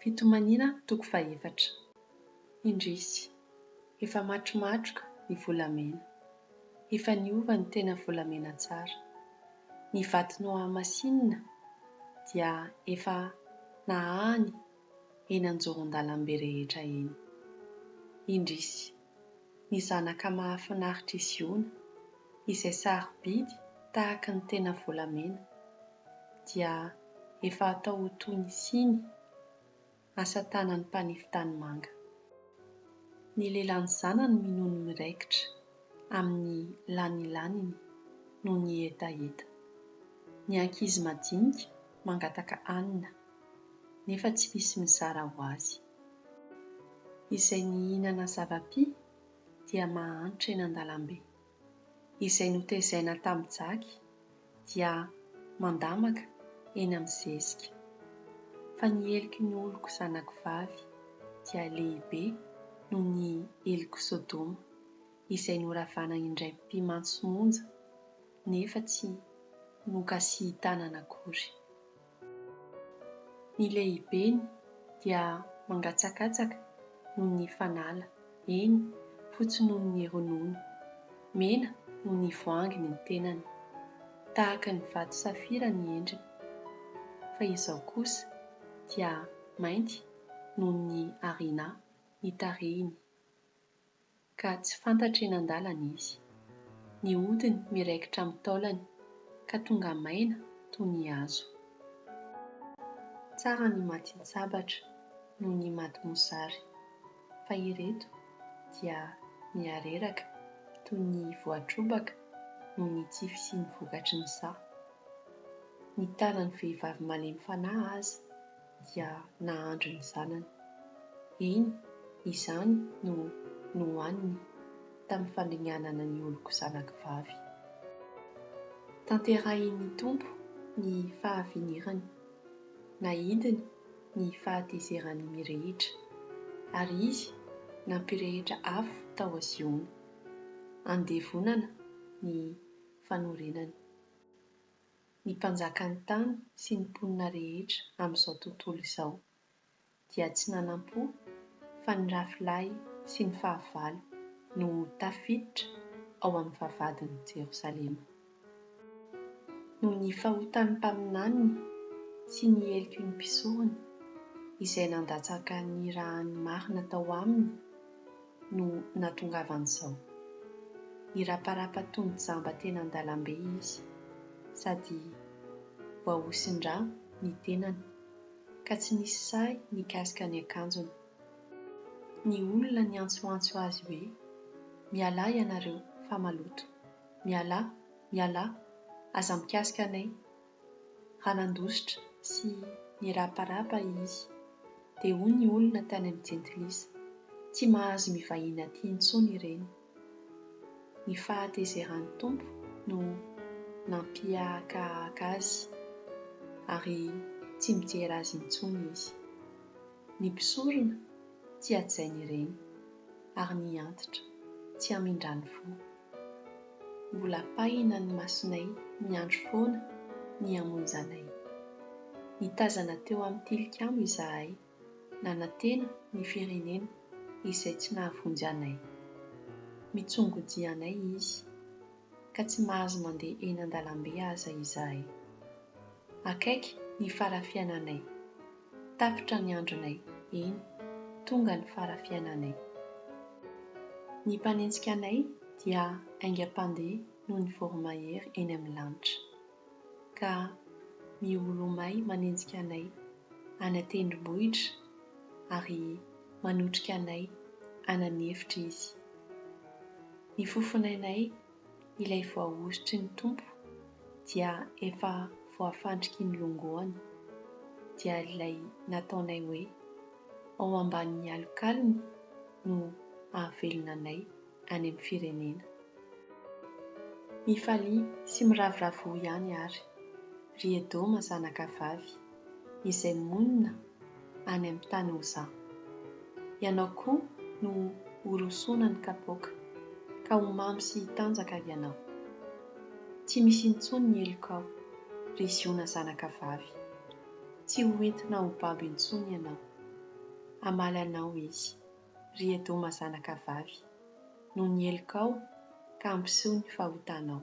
Fitomaniana toko fahefatra. Indrisy, efa matromatroka ny volamena. Efa niova ny tena volamena tsara. Ny vato nohamasinina dia efa nahahany eny anjoron-dalambe rehetra eny. Indrisy, ny zanaka mahafinaritr'i Ziona, izay sarobidy tahaka ny tena volamena, dia efa atao ho toy ny siny asa tanan'ny mpanefy tanimanga. Ny lelan'ny zanany minono miraikitra amin'ny lanilaniny noho ny hetaheta. Ny ankizy madinika mangataka hanina, nefa tsy misy mizara ho azy. Izay nihinana zava-py dia mahantra eny an-dalambe. Izay notezaina tamin'ny jaky dia mandamaka eny amin'ny zezika. Fa ny heloky ny oloko zanako vavy dia lehibe noho ny helok'i Sodoma, izay noravana indray mpimantsy monja, nefa tsy nokasihin-tanana akory. Ny lehibeny dia mangatsakatsaka noho ny fanala, eny, fotsy noho ny ronono, mena noho ny voahangy ny tenany, tahaka ny vato safira ny endriny, fa izao kosa dia mainty noho ny arina ny tarehiny. Ka tsy fantatra eny an-dalana izy. Ny hodiny miraikitra amin'ny taolany, ka tonga maina toy ny hazo. Tsara ny matin-tsabatra noho ny maty mosary, fa ireto dia mihareraka toy ny voatrobaka noho ny tsy fisian'ny vokatry ny saha. Ny tanan'ny vehivavy malemy fanahy aza dia nahandro ny zanany. Eny, izany no nohaniny tamin'ny fandringanana ny oloko zanako vavy. Tanterahin'ny Tompo ny fahavinirany, nahidiny ny fahatezerany mirehitra, ary Izy nampirehitra afo tao Ziona, handevonana ny fanorenany. Ny mpanjakan'ny tany sy ny mponina rehetra amin'izao tontolo izao dia tsy nanam-po fa ny rafilahy sy ny fahavalo no tafiditra ao amin'ny vavahadin'i Jerosalema. Noho ny fahotan'ny mpaminaniny sy ny heloky ny mpisorony, izay nandatsaka ny ran'ny marina tao aminy, no nahatongavan'izao. Niraparapa toy ny jamba teny an-dalambe izy, sady voahosin-drà ny tenany, ka tsy nisy sahy nikasika ny akanjony. Ny olona niantsoantso azy hoe, Mialà ianareo fa maloto! Mialà! Mialà! Aza mikasika anay! Raha nandositra sy niraparapa izy, dia hoy ny olona tany amin'ny jentilisa, Tsy mahazo mivahiny aty intsony ireny. Ny fahatezeran'ny Tompo no nampihahakahaka azy, ary tsy mijery azy intsony izy. Ny mpisorona tsy hajainy ireny, ary ny antitra tsy hamindrany fo. Mbola pahina ny masonay miandry foana ny hamonjy anay. Nitazana teo amin'ny tilikambo izahay, nanantena ny firenena izay tsy nahavonjy anay. Mitsongodia anay izy, ka tsy mahazo mandeha eny an-dalambe aza izahay. Akaiky ny fara-fiainanay. Tapitra ny andronay, eny, tonga ny fara-fiainanay. Ny mpanenjika anay dia haingam-pandeha noho ny voromahery eny amin'ny lanitra, ka miolomay manenjika anay any an-tendrombohitra ary manotrika anay any an'efitra izy. Ny fofonainay ilay voahosotry ny Tompo dia efa voafandriky ny longoany, dia ilay nataonay hoe, Ao ambanin'ny alokalony no hahavelona anay any amin'ny firenena. Mifalia sy miravoravoa ihany àry, ry Edoma zanakavavy, izay monina any amin'ny tany Ozà. Ianao koa no horosoana ny kapoaka, ka ho mamo sy hitanjaka ianao. Tsy misy intsony ny helokao, ry Ziona zanakavavy. Tsy ho entina ho babo intsony ianao. Hamaly anao Izy, ry Edoma zanakavavy, noho ny helokao, ka hampiseho ny fahotanao.